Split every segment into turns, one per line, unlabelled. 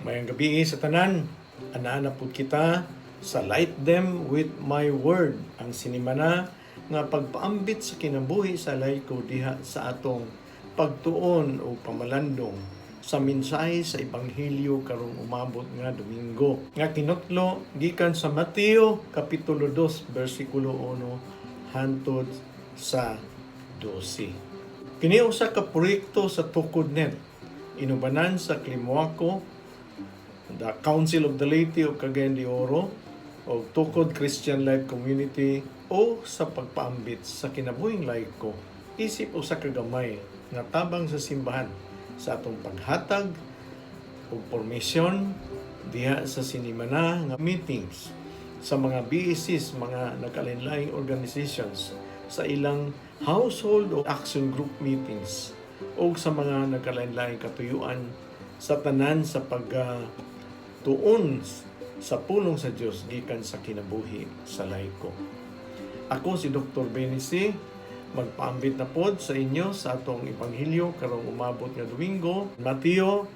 Maayong gabii sa tanan, anaa pud kita sa Light Them with My Word, ang sinimana nga pagpaambit sa kinabuhi sa layko diha sa atong pagtuon o pamalandong sa mensahe sa Ebanghelyo karong umabot nga Domingo nga kinutlo gikan sa Mateo kapitulo 2 bersikulo 1 hantod sa 12. Kini usa ka proyekto sa TukodNet inubanan sa Klimuako, the Council of the Laity of Cagayan de Oro o Tukod Christian Life Community o sa pagpaambit sa kinabuhing laiko isip usa ka gamay nga tabang sa simbahan sa atong paghatag og formasyon diha sa sinimana nga meetings sa mga BECs, mga nagkalain-laing organizations sa ilang household o action group meetings o sa mga nagkalain-laing katuyuan sa tanan sa pagtuon sa pulong sa Dios gikan sa kinabuhi sa laiko. Ako si Dr. Benny C. Magpaambit na pod sa inyo sa atong ebanghelyo karong umabot nga Domingo, Mateo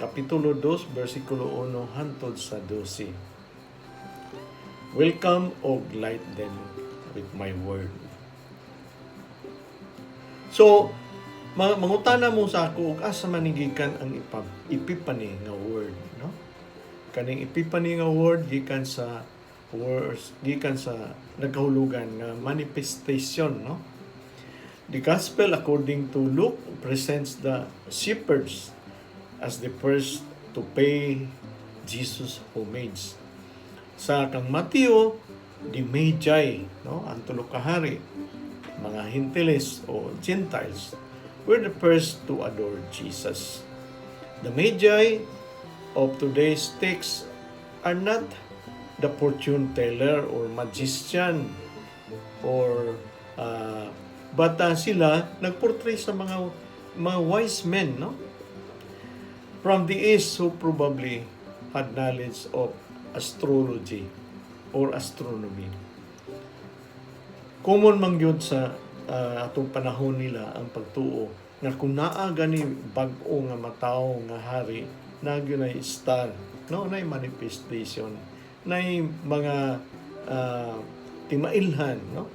kapitulo 2 bersikulo 1 hantod sa 12. Welcome og Light Them with My Word. So, mangutana mo sa ako og asa man ni gikan ang epiphany nga word, no? Kaning epiphany nga word gikan sa words, gikan sa nagkahulugan nga manifestation, no? The gospel according to Luke presents the shepherds as the first to pay Jesus homage. Sa kang Mateo, the Magi, no, ang tulo ka hari, mga Hintiles o Gentiles, were the first to adore Jesus. The Magi of today's text are not the fortune teller or magician or but sila nagportray sa mga wise men, no, from the East who probably had knowledge of astrology or astronomy. Common man gyud sa atong panahon nila ang pagtuo nga kung naa gani bag-o nga matawo nga hari na gyud ay star, no, nay manifestation, nay mga timailhan, no,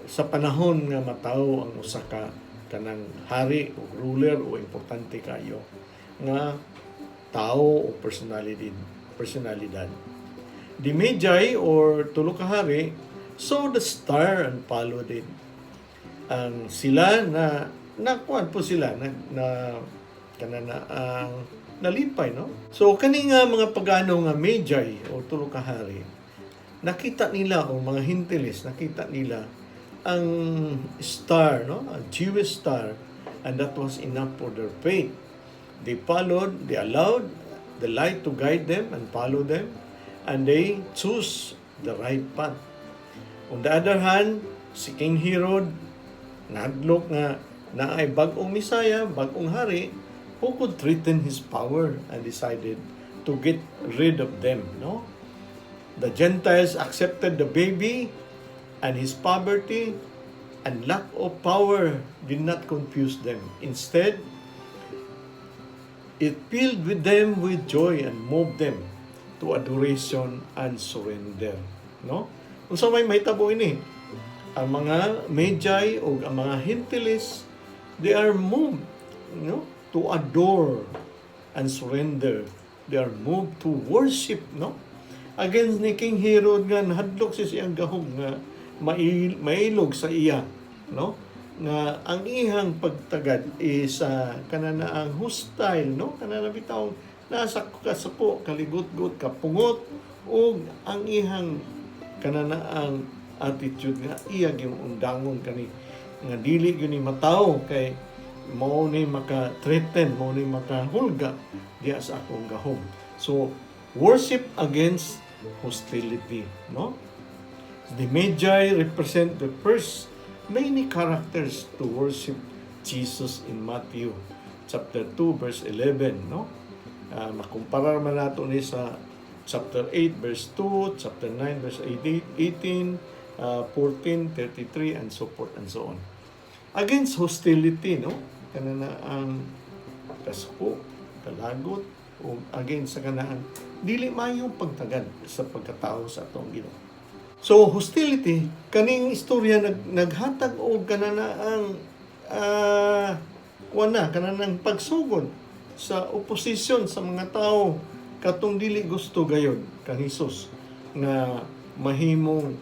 sa panahon nga matawo ang usa ka kanang hari o ruler o importante kayo nga tao o personalidad. The Magi or tulo ka hari saw the star and followed it. Ang sila na nakuan po sila na kana na ang nalipay, no? So kani nga mga pagano nga Magi o tulo ka hari, nakita nila o mga Hintiles, nakita nila ang star, no, a Jewish star, and that was enough for their faith. They followed, they allowed the light to guide them and follow them, and they choose the right path. On the other hand, si King Herod nahadlok nga naay bag-ong Mesaya, bag-ong hari who could threaten his power and decided to get rid of them, no? The Gentiles accepted the baby, and his poverty and lack of power did not confuse them. Instead, it filled with them with joy and moved them to adoration and surrender. No? Unsa may mahitabo ini? Ang mga Magi o ang mga Hintiles, they are moved, no, to adore and surrender. They are moved to worship, no? Against ni King Herod nga nahadlok siya siyang gahom nga mailog sa iya, no? Nga ang iyang pagtagad is kana na ang hostile, no? Kana na bitaw nasa kasapo, kaligutgot, kapungot ug ang iyang kana na ang attitude nga iya gyud undangon kani nga dili gyud ni matawo kay mao ni maka-threaten, mao ni makahulga diha sa akong gahom. So worship against hostility, no? The Magi represent the first many characters to worship Jesus in Matthew chapter 2 verse 11, no? Makumparar man nato ni sa chapter 8 verse 2, chapter 9 verse 18, 18, 14, 33 and so forth and so on. Against hostility, no? Kana na ang Kasuko, kalagot, o against sa kanang dili maayong pagtagad sa pagkatao sa atong Ginoo. So hostility kaning istorya naghatag og kanana ang kuan na kananang pagsugod sa oposisyon sa mga tao katong dili gusto gayod kang Hesus nga mahimong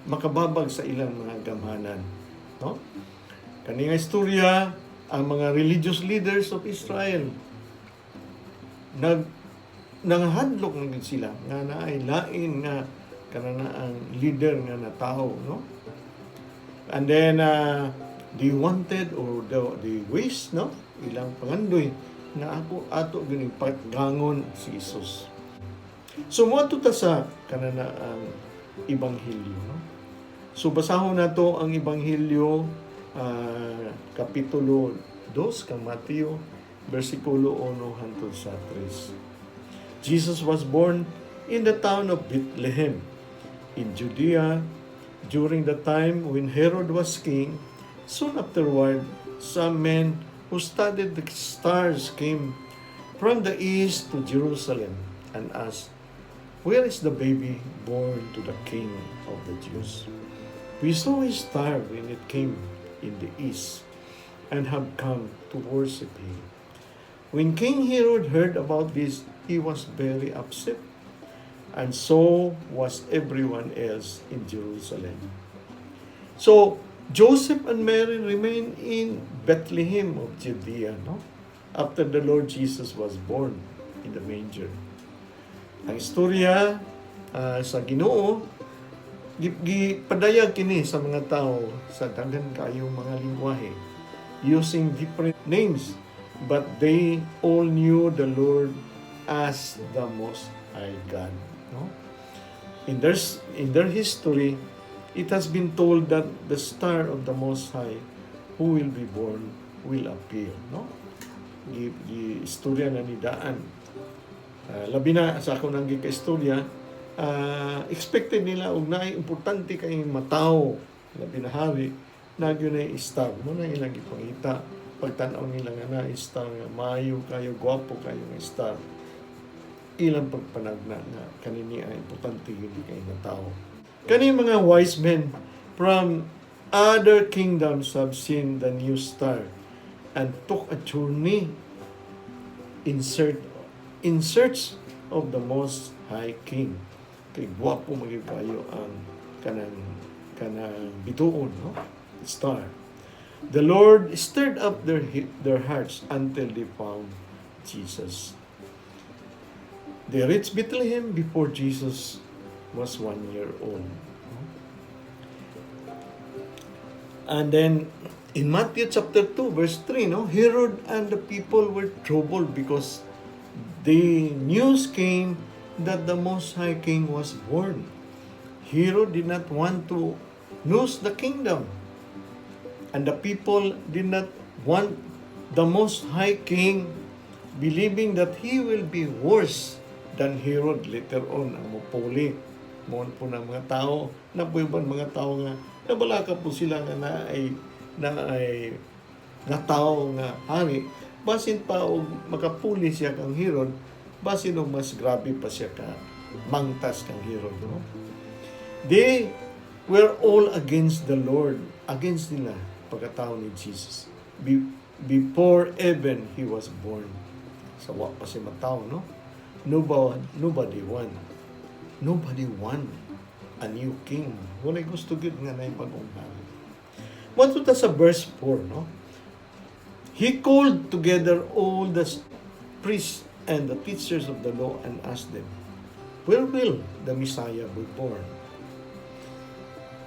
makababag sa ilang mga gamhanan, no? Kani nga istorya, ang mga religious leaders of Israel nangahadlok na gid sila nga naay lain nga kanana ang leader nga natawo, no? And then they wanted or the wish, no, ilang pangandoy nga ako ato gini patgangon si Jesus. So moadto ta sa kanana ang ebanghelyo, no? So basahon nato ang ebanghelyo, kapitulo 2 kang Mateo, bersikulo 1 hangtod sa 3. Jesus was born in the town of Bethlehem in Judea during the time when Herod was king. Soon afterward, some men who studied the stars came from the east to Jerusalem and asked, "Where is the baby born to the King of the Jews? We saw his star when it came in the east and have come to worship him." When King Herod heard about this, he was very upset, and so was everyone else in Jerusalem. So, Joseph and Mary remained in Bethlehem of Judea, no? After the Lord Jesus was born in the manger. Ang istorya sa Ginoo gipadayag kini sa mga tao sa daghan kaayong mga lingwahe using different names, but they all knew the Lord as the Most High God, no? In their history, it has been told that the star of the Most High who will be born will appear, no? Gi istorya na ni daan. Labi na sa ako nang gika-istorya, expected nila og naay importante kay matawo, labi na hari, na gyud na star mo na ilang gipangita. Pagtan-aw nila nga na star nga maayo kayo, gwapo kayo nga star, ilang pagpanagna nga kanini ang importante gyud kay nga tao. Kani mga wise men from other kingdoms have seen the new star and took a journey in search of the Most High King. Kay gwapo magyud kayo ang kanang bituon, no? Star. The Lord stirred up their hearts until they found Jesus. They reached Bethlehem before Jesus was 1 year old. And then in Matthew chapter 2, verse 3, no, Herod and the people were troubled because the news came that the Most High King was born. Herod did not want to lose the kingdom. And the people did not want the Most High King, believing that he will be worse than Herod later on ang mupuli. Mo po ng mga tao, napuiban mga tao nga nabalaka po sila nga naay nga tao nga hari, basin pa og makapuli siya kang Herod, basin og mas grabe pa siya ka mangtas kang Herod, no? They were all against the Lord, against nila pagkatao ni Jesus before even he was born. Sa wa pa siya matawo, no? Nobody want a new king. Walay gusto gyud nga naay bagong hari. Moadto ta sa verse 4, no? He called together all the priests and the teachers of the law and asked them, "Where will the Messiah be born?"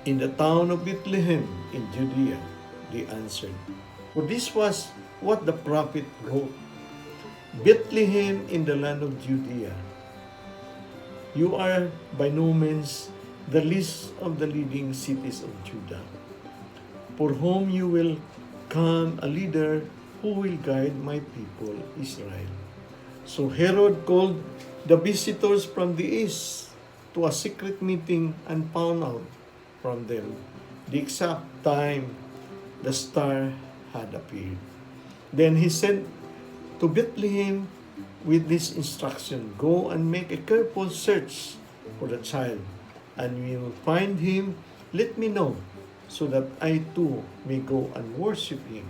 "In the town of Bethlehem in Judea," they answered. "For this was what the prophet wrote: Bethlehem in the land of Judea, you are by no means the least of the leading cities of Judah. For whom you will come a leader who will guide my people Israel." So Herod called the visitors from the east to a secret meeting and found out from them the exact time the star had appeared. Then he sent to Bethlehem with this instruction: "Go and make a careful search for the child, and you will find him. Let me know, so that I too may go and worship him."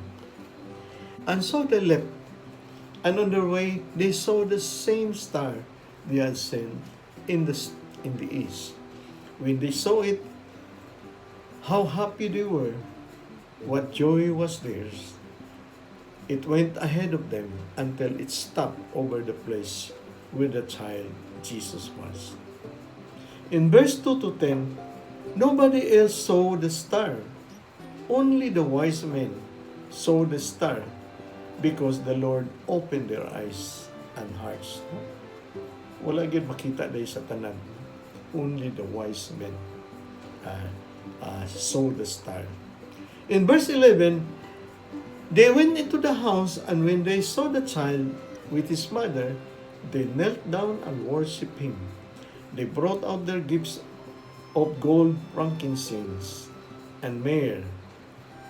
And so they left, and on their way they saw the same star they had seen in the east. When they saw it, how happy they were! What joy was theirs! It went ahead of them until it stopped over the place where the child Jesus was. In verse 2 to 10, nobody else saw the star. Only the wise men saw the star because the Lord opened their eyes and hearts. No? Wala gyud makita dahil sa tanan. Only the wise men saw the star. In verse 11, they went into the house, and when they saw the child with his mother, they knelt down and worshipped him. They brought out their gifts of gold, frankincense, and myrrh,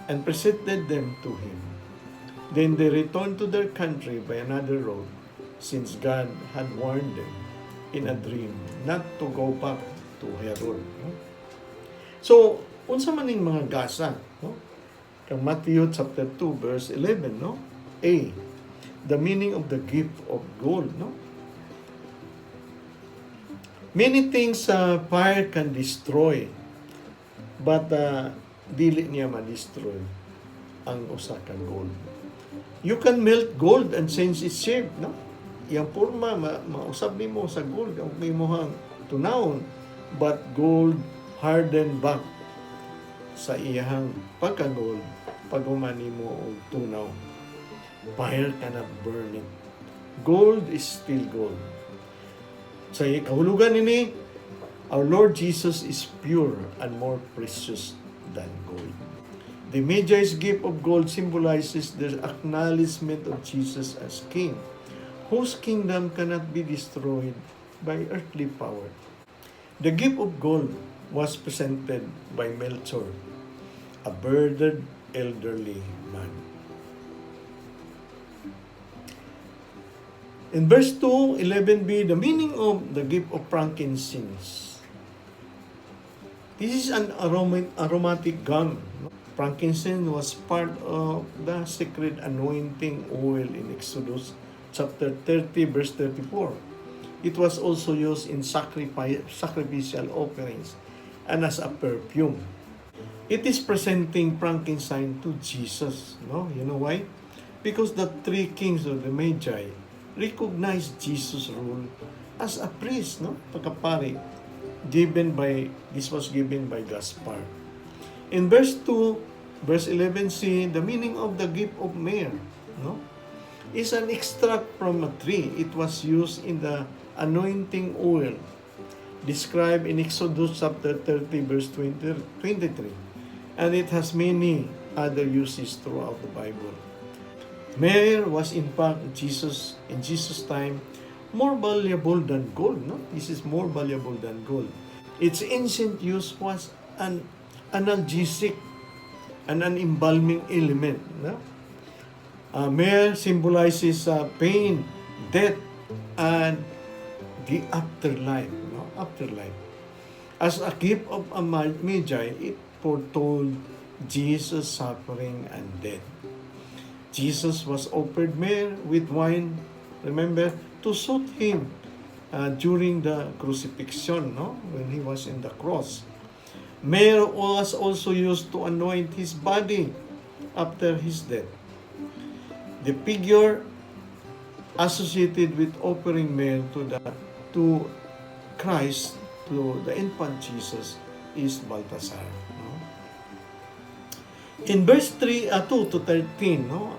and presented them to him. Then they returned to their country by another road, since God had warned them in a dream not to go back to Herod. No? So, unsa man ning mga gasa, no? Kang Matthew chapter 2 verse 11, no? A. The meaning of the gift of gold, no? Many things fire can destroy, but dili niya ma-destroy ang usa ka gold. You can melt gold and change its shape, no? Iyang porma mausab nimo sa gold ang imuhang tunawon, but gold harden back sa iyang pagka-gold pag human nimo og tunaw. Fire cannot burn it. Gold is still gold. Sa kahulugan nini, our Lord Jesus is pure and more precious than gold. The Magi's gift of gold symbolizes the acknowledgement of Jesus as King, whose kingdom cannot be destroyed by earthly power. The gift of gold was presented by Melchor, a bearded elderly man. In verse 2, 11b, the meaning of the gift of frankincense. This is an aromatic gum. Frankincense was part of the sacred anointing oil in Exodus chapter 30, verse 34. It was also used in sacrificial offerings and as a perfume. It is presenting frankincense to Jesus. No? You know why? Because the three kings of the Magi recognized Jesus' rule as a priest, no? Pagkapari, given by this was given by Gaspar. In verse 2, verse 11c, the meaning of the gift of myrrh, no? Is an extract from a tree. It was used in the anointing oil described in Exodus chapter 30 verse 20, 23. And it has many other uses throughout the Bible. Myrrh was in fact Jesus in Jesus' time more valuable than gold. No, this is more valuable than gold. Its ancient use was an analgesic and an embalming element. No? Myrrh symbolizes pain, death, and the afterlife. No? Afterlife. As a gift of a Magi, it foretold Jesus' suffering and death. Jesus was offered myrrh with wine, remember, to soothe him during the crucifixion, no? When he was in the cross. Myrrh was also used to anoint his body after his death. The figure associated with offering myrrh to Christ, to the infant Jesus, is Baltasar. No? In verse 3, 2 to 13, no?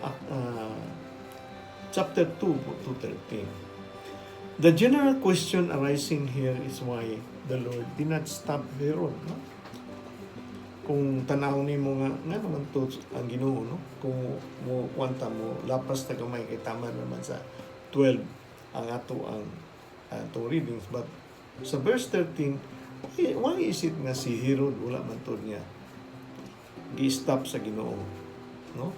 Chapter 2 to 13. The general question arising here is why the Lord did not stop Herod, no? Kung tanaw nimo nga nga naman to ang Ginoo, no? Kung mo kwanta mo lapas ta gamay kay tama naman sa 12 ang ato ang atong readings, but sa verse 13, why is it nga si Herod wala man to niya gi-stop sa Ginoo, no?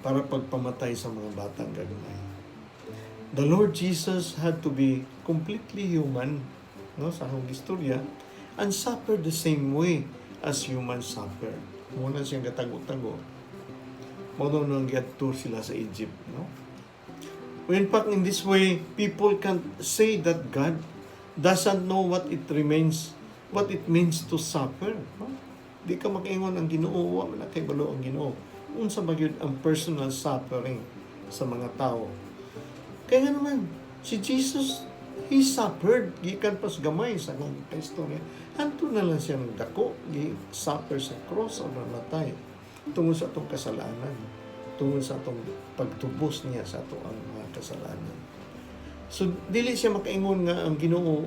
Para pagpamatay sa mga batang gagmay. The Lord Jesus had to be completely human, no, sa akong istorya, and suffer the same way as humans suffer. Mao na siyang gatago-tago. Mao na nang giadto sila sa Egypt, no? In fact, in this way, people can say that God doesn't know what it means to suffer. No? Di ka makaingon ang Ginoo, wa man na kabalo ang Ginoo. Unsa ba gyud ang personal suffering sa mga tao? Kaya nga naman, si Jesus, He suffered gikan pa sa gamay sa akong istorya. Hanto na lang siya nagdako, gi-suffer sa cross o namatay tungod sa atong kasalanan, tungod sa atong pagtubos niya sa ato ang mga kasalanan. So dili siya makaingon nga ang Ginoo,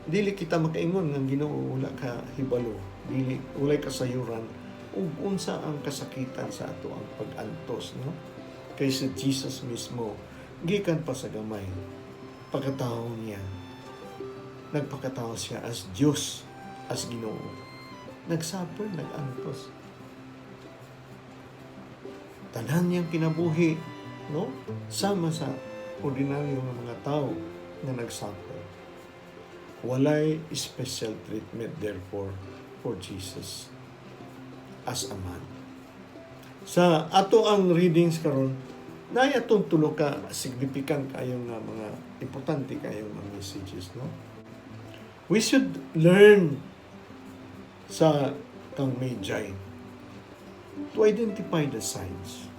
dili kita makaingon nga ang Ginoo wala ka hibalo, dili walay kasayuran ug unsa ang kasakitan sa ato ang pag-antos, no? Kay si Jesus mismo, gikan pa sa gamay, pagkatao niya, nagpakatao siya as Dios, as Ginoo. Nagsuffer, nag-antos. Tanan niyang kinabuhi, no? Sama sa ordinaryo nga mga tao nga nagsuffer. Walay special treatment, therefore, for Jesus as a man. Sa ato ang readings karon, naay atong tulo ka significant kayo nga mga importante kayo nga messages, no? We should learn sa kang Magi to identify the signs.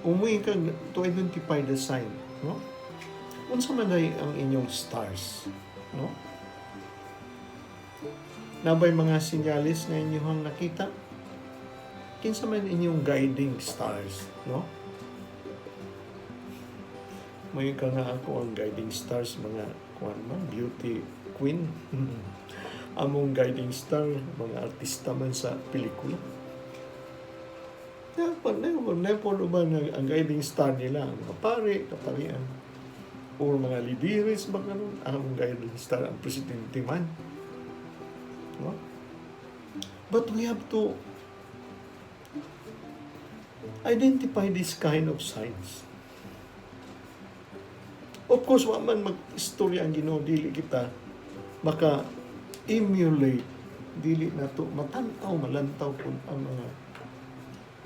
Umuwi ka to identify the sign, no? Unsa man ay ang inyong stars, no? Naa bay mga sinyalis nga inyong nakita? Kinsa man inyong guiding stars, no? May ka nga ako ang guiding stars, mga kuan man, beauty queen. Among guiding star, mga artista man sa pelikula. Dapat na, never ba ang guiding star nila, ang mga pare, kaparian, or mga lideres ba ganun, ang guiding star, ang presidente man. No? But we have to identify this kind of signs. Of course, wa man mag-istorya ang Ginoo, dili kita maka emulate, dili nato matan-aw, malantaw pud ang mga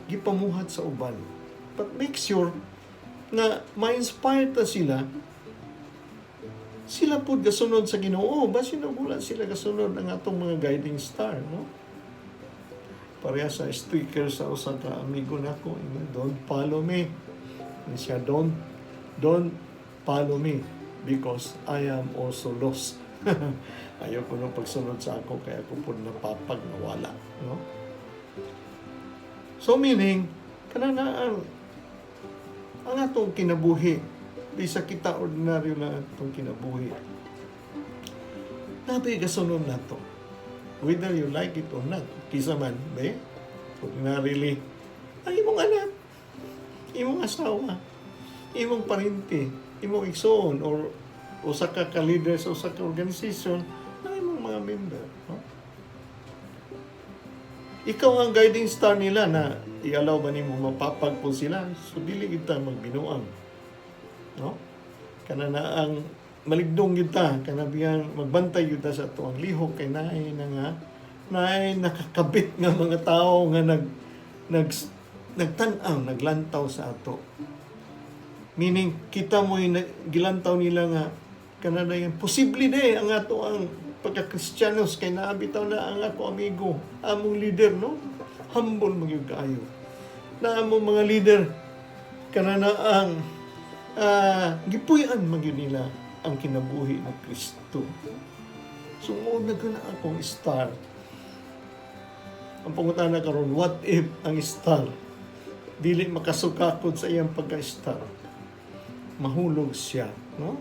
gipamuhat sa uban. But make sure nga ma-inspire ta sila, sila pud gasunod sa Ginoo, basin wala sila gasunod ang atong mga guiding star, no? Pareha sa sticker sa usa ka amigo nako, ingon, "Don't follow me." Ingon siya, Don't follow me because I am also lost." Ayaw ko nung pagsunod sa ako kaya ako po napapag nawala, no? So meaning, kana na ang atong kinabuhi, di sa kita ordinaryo na atong kinabuhi. Naa bay gasunod nato. Whether you like it or not. Kisa man, be? Ordinarily, ang imong anak, imong asawa, imong parente, imong igsoon, or usa ka ka-leader sa usa ka organization, ang imong mga member. No? Ikaw ang guiding star nila na i-allow ba nimo mapapag po sila? So dili kita magbinuang. No? Kana na ang maligdong kita, kana biyang magbantay kita sa ato ang lihok kay naay na nga naay nakakabit nga mga tao nga nag nag nagtan-ang naglantaw sa ato. Meaning kita mo yung gilantaw nila nga kana na yan posible de ang ato ang pagka-Kristiyanos kay naa bitaw na ang ako amigo, among leader, no? Humble magyud kaayo. Na among mga leader kana na ang gipuy-an magyud nila ang kinabuhi ni Kristo. So mo na na akong star. Ang pangutana karon, what if ang star dili makasukakod sa iyang pagka-star? Mahulog siya, no?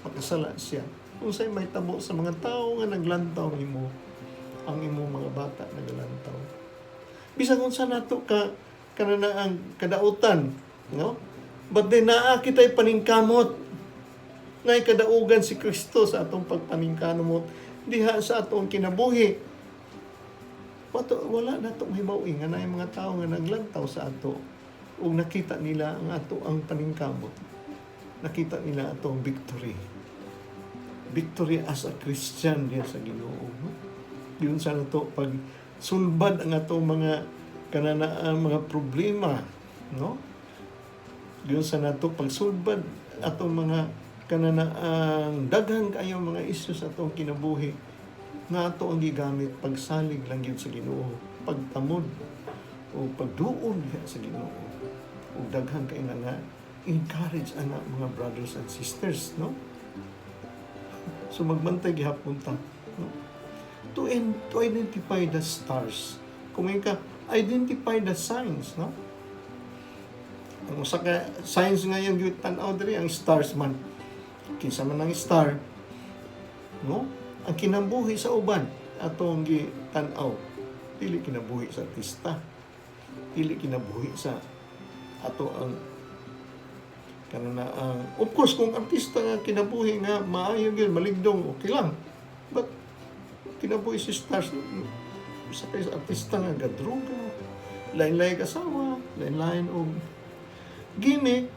Makasala siya. Unsay mahitabo sa mga tao nga naglantaw nimo, ang imong mga bata naglantaw? Bisan unsa nato ka kana na ang kadautan, no? But then naa kita'y paningkamot. Naay kadaugan si Kristo sa atong pagpaningkamot diha sa atong kinabuhi. Wato, wala na to mahibaw nga na mga tao nga naglantaw sa ato ug nakita nila ang ato ang paningkamot. Nakita nila ato ang victory. Victory as a Christian diya sa Ginoo. No? Yun sa nato pag sulbad ang ato mga kananaan, mga problema, no? Yun sa nato pagsulbad atong mga kananaang daghan kayo mga issues atong kinabuhi nga ato ang gigamit pagsalig lang gyud sa Ginoo, pagtamod o pagduol diha sa Ginoo, ug daghan kay na nga encourage ana mga brothers and sisters, no? So magbantay gihapon ta, no, to identify the stars. Kung ka identify the signs, no? Ang usa ka signs nga yung tan-aw diri, ang stars man. Kinsa man ang star, no? Ang kinabuhi sa uban atong gitan-aw. Dili kinabuhi sa artista. Dili kinabuhi sa ato ang kanana ang, of course, kung artista nga kinabuhi nga maayo gyud, maligdong, okay lang, but kinabuhi si stars sa kay sa artista nga gadroga, lain-lain asawa, lain-lain og gimmick,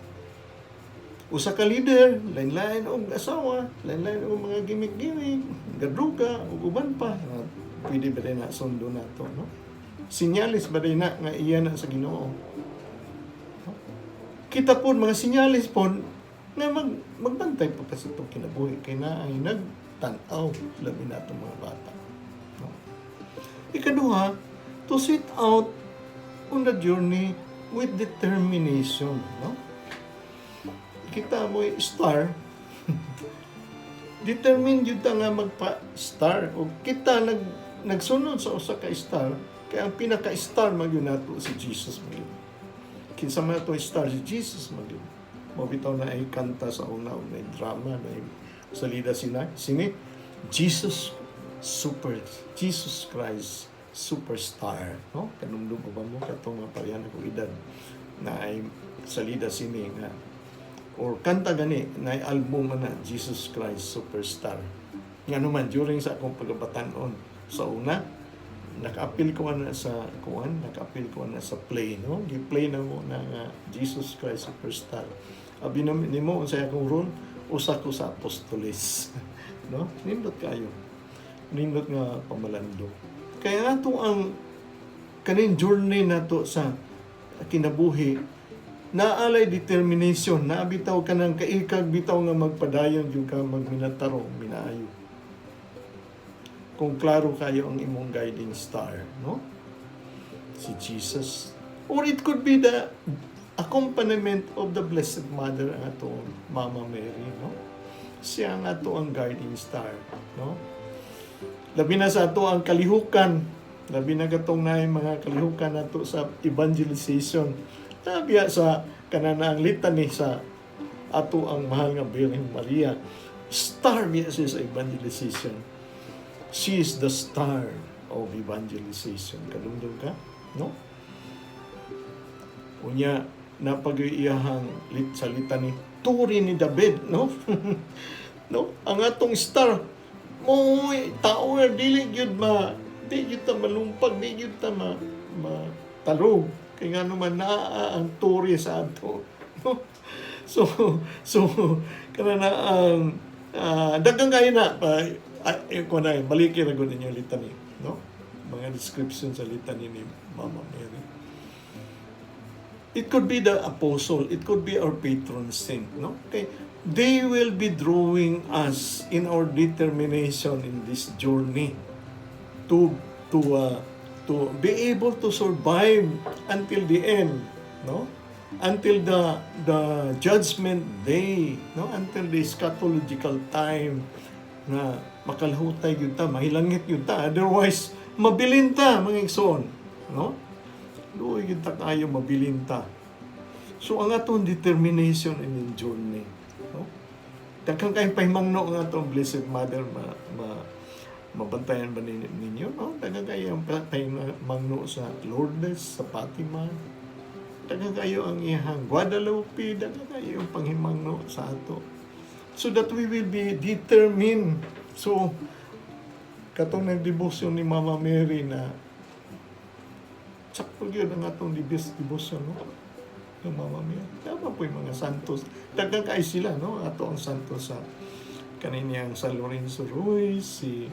usa ka leader, lain-lain og asawa, lain-lain og mga gimmick-gimmick, gadroga ug uban pa. Pwede ba din na sundo nato, no? Sinyalis ba din na nga iya na sa Ginoo, no? Kita po mga sinyalis po nga magbantay pa sa itong kinabuhi kay na ay nagtan-aw, labi na itong mga bata, no? Ikaduha, to set out on the journey with determination, no? Kita mo yung star, determined yun ta nga magpa-star. O kita nagsunod sa usa ka star, kaya ang pinaka-star man gyud nato si Jesus man gyud. Kinsa man ato star, si Jesus man gyud. Mao bitaw na ay kanta sa una o na drama na ay salida sina sini Jesus Christ Superstar, no? Kanumdum pa ba mo katong mga parehan ako edad na ay salida sini nga or kanta gani na ay album na Jesus Christ Superstar? Nga naman during sa akong pagkabatan-on sa una, naka-apil ko na sa kuan, naka-apil ko na sa play, no? Gi-play na mo na nga Jesus Christ Superstar. Abi na nimo unsay akong role? Usa ko sa apostoles, no? Nindot kayo, nindot nga pamalando. Kaya ato ang kaning journey nato sa kinabuhi naalay determination na bitaw ka ng kaikag bitaw nga magpadayon gyud ka, magminatarong, minaayo, kung klaro kayo ang imong guiding star, no? Si Jesus. Or it could be the accompaniment of the Blessed Mother, ang atong Mama Mary, no? Siya ang ato ang guiding star, no? Labi na sa ato ang kalihukan, labi na katong naay mga kalihukan nato sa evangelization. Labi sa kanana ang litany sa ato ang mahal nga Birhen Maria. Star biya siya sa evangelization. She is the star of evangelization. Kadumdum ka? No? Unya, napag-iyahang sa litany, Turi ni David, no? No? Ang atong star, mo tao nga dili gyud ma di gyud ta malumpag, di gyud ta ma talog. Kay nga naman naa ang turi sa ato. No? So kana na ang daghang kayo na pa ay, ko na baliki ra gud ninyo litany, no? Mga description sa litany ni Mama Mary. It could be the apostle, it could be our patron saint, no? Okay, they will be drawing us in our determination in this journey to be able to survive until the end, no? Until the judgment day, no? Until the eschatological time na makalahutay gyud ta, mahilangit gyud ta. Otherwise, mabilin ta, mga igsoon, no? Luoy gyud ta kayo, mabilin ta. So ang atong determination in the journey, no? Daghan kayong pahimangno ang atong Blessed Mother, ma mabantayan ba ninyo, no? Daghan kayo ang pahimangno sa Lourdes, sa Fatima. Daghan kayo ang iyang Guadalupe, daghan kayo ang panghimangno sa ato. So that we will be determined. So katong nagdebosyon ni Mama Mary na Sakto gyud ang atong devotion, no? Yung mama mia. Tama po yung mga santos. Daghan kay sila, no? Ato ang santos sa kaniniyang San Lorenzo Ruiz, si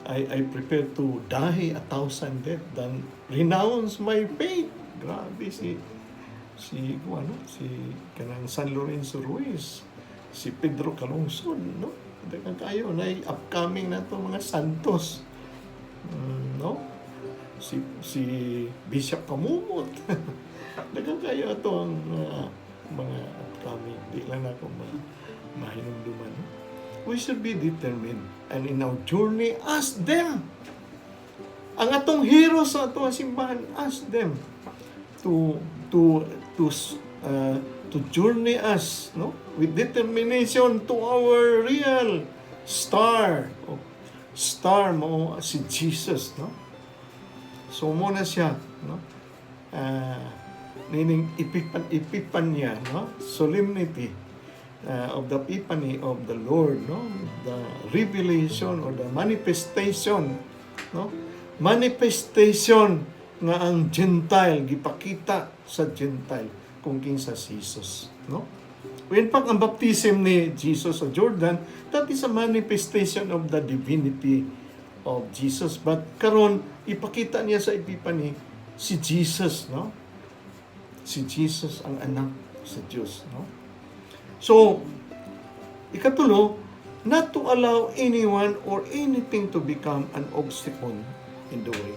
I prefer to die a thousand death than renounce my faith. Grabe si ano, si kanang San Lorenzo Ruiz, si Pedro Calungsod, no? Daghan kayo na upcoming na to mga santos. No? Si Bishop Camomot. Daghan kayo ato ang mga upcoming. Di lang ako mahinumduman. No? We should be determined. And in our journey, ask them. Ang atong hero sa atong simbahan, ask them to journey us, no, with determination to our real star. Oh, star mo si Jesus, no? So mo na siya, no, meaning epipanya, no, solemnity of the Epiphany of the Lord, no, the revelation or the manifestation, no, manifestation nga ang Gentile, gipakita sa Gentile kung kinsa si Jesus, no? In fact, ang baptism ni Jesus sa Jordan, that is a manifestation of the divinity of Jesus. But karon ipakita niya sa Epiphany si Jesus, no? Si Jesus ang anak sa Diyos, no? So, ikatulo, not to allow anyone or anything to become an obstacle in the way.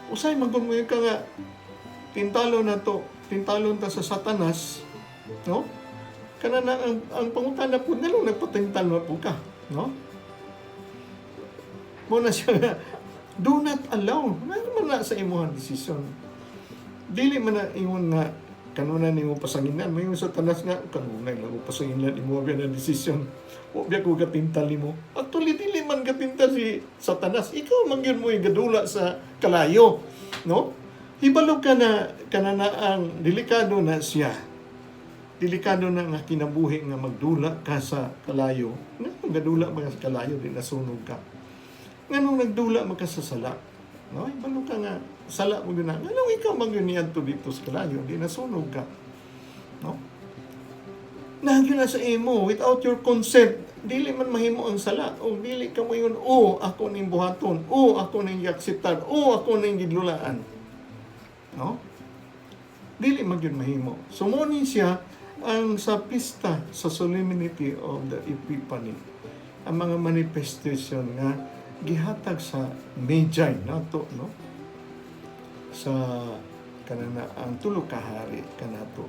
Usay man kung ka nga tintalo na to, tintalon ta sa Satanas, no? Kana na ang pangutana po nganong nagpatintal na po ka, no? Mo na siya nga, do not allow, na man na sa imong desisyon. Dili man na ingon nga kanunay nimo pasanginan, may sa Satanas nga kanunay lang mo pasanginan imo biya na desisyon. Wa biya ko gatintal nimo. Actually, dili man gatintal si Satanas. Ikaw man gyud mo gadula sa kalayo, no? Hibalo ka na kana na ang delikado na siya. Delikado na nga kinabuhi nga magdula ka sa kalayo. Nga gadula man ka sa kalayo, di nasunog ka. Nganong nagdula man ka sa sala? No, hibalo ka nga sala mo gyud na. Nganong ikaw man gyud niadto dito sa kalayo, di nasunog ka. No? Naa gyud na sa imo without your consent, dili man mahimo ang sala o dili ka mo yun, "Oh, ako ning buhaton, oh, ako ning giakseptar, oh, ako ning gidlulaan," no? Dili man gyud mahimo. So mo ni siya ang sa pista sa solemnity of the Epiphany, ang mga manifestation nga gihatag sa Magi nato, no, sa kanana ang tulo ka hari kanato.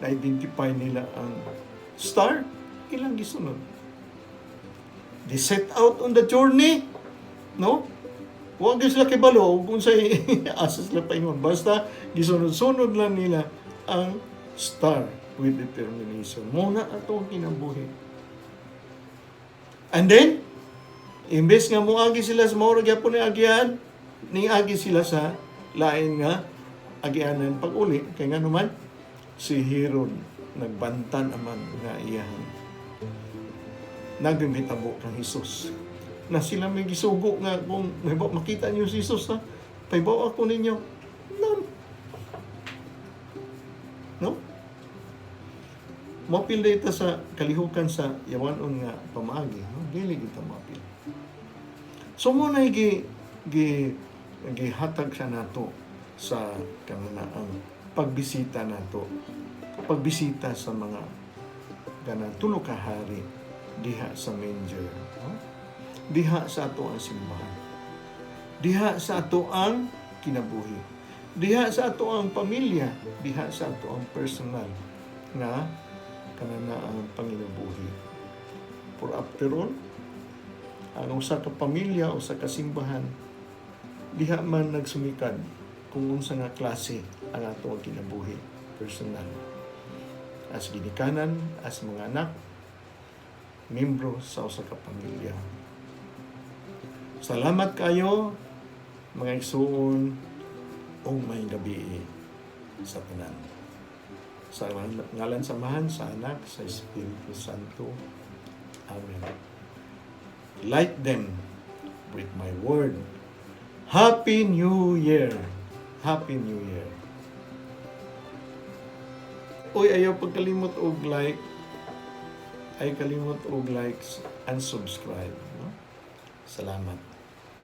Na-identify nila ang star, ilang gisunod. They set out on the journey, no? Wa gyud sila kibalo kung sa asa sila paingon. Basta gisunod-sunod lang nila ang star with determination. Mo na ato ang kinabuhi. And then, imbes nga moagi sila sa mao ra gyapon ni agian, niagi sila sa lain nga agianan pag-uli. Kay nga naman, si Herod nagbantan aman nga iyahan. Nagmihitabo kang Jesus. Na sila may gisugo nga kung may makita niyo si Jesus ha, pahibaw ako ninyo. No. No? Moapil ita sa kalihukan sa yawanon nga pamaagi, no? Dili kita moapil. So mo na gi gi gihatag siya nato sa kananaang pagbisita nato. Pagbisita sa mga kanang tulo ka hari diha sa manger, no? Diha sa ato ang simbahan. Diha sa ato ang kinabuhi. Diha sa ato ang pamilya, diha sa ato ang personal nga kanana ang panginabuhi. For after all, ang usa ka pamilya o sa kasimbahan diha man nagsumikad kung unsa nga klase ang ato ang kinabuhi personal as ginikanan, as mga anak, membro sa usa ka pamilya. Salamat kayo, mga igsuon, ug maayong gabii sa tanan. Sa ngalan sa Amahan, sa Anak, sa Espiritu Santo. Amen. Light them with my word. Happy New Year! Happy New Year! Uy, ayaw pagkalimot og like. Ay kalimot og likes and subscribe. No? Salamat.